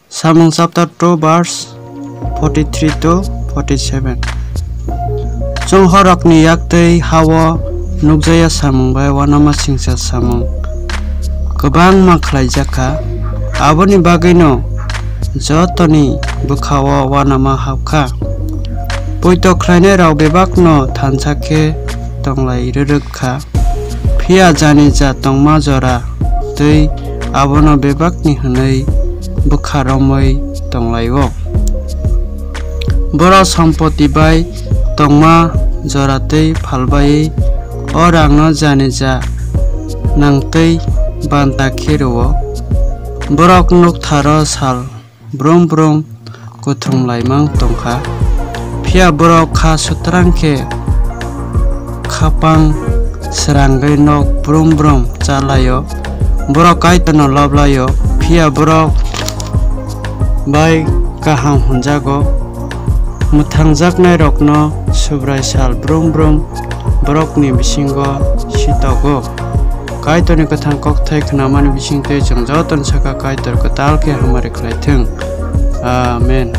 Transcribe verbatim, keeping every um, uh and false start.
Samung chapter two verse forty-three to forty-seven. Chwng horokni yak tei ha-o nukjaya samung bai uanama singcha samung kwbangma khlaijak kha. Aboni bagwino jotoni bwkha-o uanama hap kha. Poito khlainairok bebakno thansa khe tonglai rwrwk kha. Phiya janija tongma jora tei abono bebakni hwnwi bwkha romwi tonglaio. Borok sompoti bai tongma jora tei phalbaiwi o rangno janija nangtwi banta khe rwo. Borok nuktharo sal brum brum kuthum laimang tongkha. Phiya borok kha sutrang khe khapang srangwi nok brum brum cha laio. Borok Kaitorno lob laio, phiya borok bai kaham hwnjago. Mwthangjaknairokno Subrai sal brum brum borokni bisingo sitogo. Kaitorni kwthang kokthai khnamani bisingtwi chwng jotoni saka Kaitor kwtal khe hamari khlai thung. Amen.